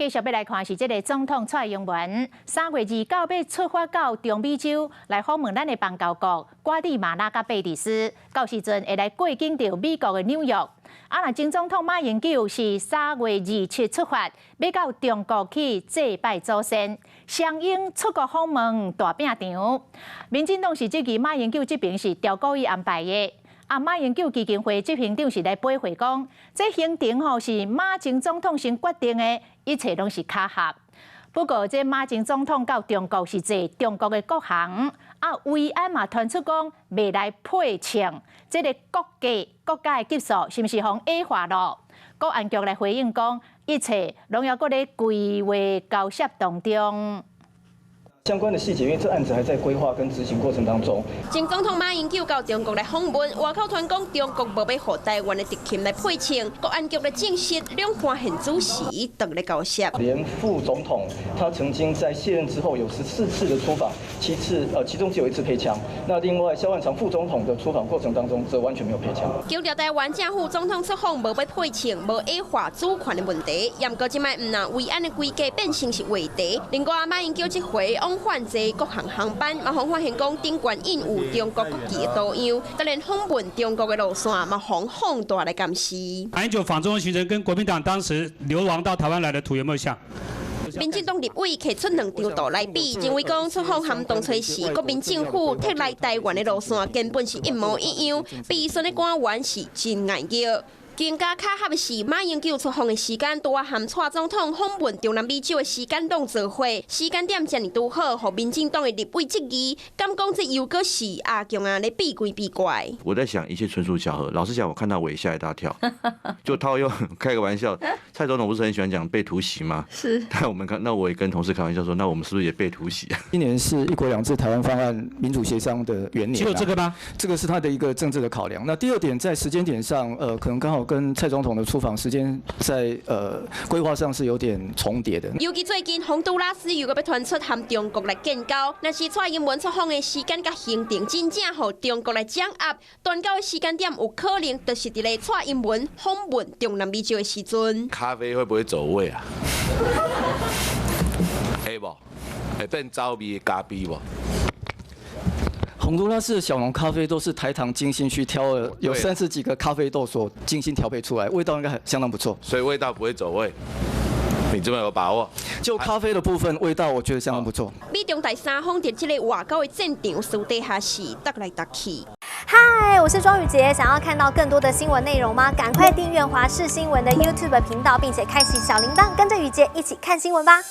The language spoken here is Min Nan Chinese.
繼續欲來看是這个總統蔡英文，3月29欲出發到中美洲來訪問咱的邦交國瓜地馬拉佮貝里斯，到時陣會來過境著美國的紐約。啊，若前總統馬英九是3月27出發，欲到中國去祭拜祖先，雙英出國訪問大拼場。民進黨是質疑馬英九這邊是刁故意安排的。啊，馬英九基金會執行長是來駁回講，這行程吼是馬前總統先決定的，一切攏是巧合。不過，這馬前總統到中國是坐中國的國航，啊，維安嘛傳出講袂來配乘，這个國際國家的級數是毋是予矮化囉？國安局來回應講，一切攏猶閣咧規劃交涉當中。相關的細節，因為這案子還在規劃跟執行過程當中。前總統馬英九到中國來訪問，外口傳講中國無欲予台灣的特勤來配乘，國安局來證實兩岸現此時當咧交涉。連副總統他曾經在卸任之後有14次的出訪，七次，其中只有一次配槍。那另外蕭萬長副總統的出訪過程當中，則完全沒有配槍。強調台灣正副總統出訪無欲配乘，無矮化主權的問題。毋過這擺毋但維安的規格變成是話題。另外馬英九這回往返坐國航航班，嘛予發現講頂懸印有中國國旗的圖樣，當然訪問中國的路線嘛予放大來監視。馬英九訪中行程跟國民黨當時流亡到台灣來的圖有沒有像？民進黨立委提出兩張圖來比，認為講出訪和當初時國民政府撤來台灣的路線根本是一模一樣，比選的官員是真硬叫。更加巧合的是，馬英九出訪的時間，拄仔和蔡總統訪問中南美洲的時間攏做伙，時間點遮爾拄好，予民進黨的立委質疑，敢講這又閣是阿強仔咧比鬼比怪。我在想，一切純屬巧合。老實講，我看到我也嚇一大跳。就套用開個玩笑，蔡總統不是很喜歡講被突襲嗎？是。但我們看，那我也跟同事開玩笑說，那我們是不是也被突襲？今年是一國兩制台灣方案民主協商的元年。只有這個嗎？這個是他的一個政治的考量。那第二點，在時間點上，可能剛好跟蔡總統的出訪時間在規劃上是有點重疊的。尤其最近，洪都拉斯又閣欲傳出和中國來建交，若是蔡英文出訪的時間佮行程真正予中國來掌握，斷交的時間點有可能就是佇咧蔡英文訪問中南美洲的時陣。咖啡會不會走味啊？會無？會變走味的咖啡無？洪都拉斯的小農咖啡都是台糖精心去挑了，有30幾個咖啡豆所精心調配出來，味道應該很相當不錯。所以味道不會走味，你這麼有把握？就咖啡的部分，味道我覺得相當不錯。美中第三方佇這个外交的戰場私底下是踱來踱去。嗨，我是莊宇傑，想要看到更多的新聞內容嗎？趕快訂閱華視新聞的 YouTube 頻道，並且開啟小鈴鐺，跟着宇傑一起看新聞吧。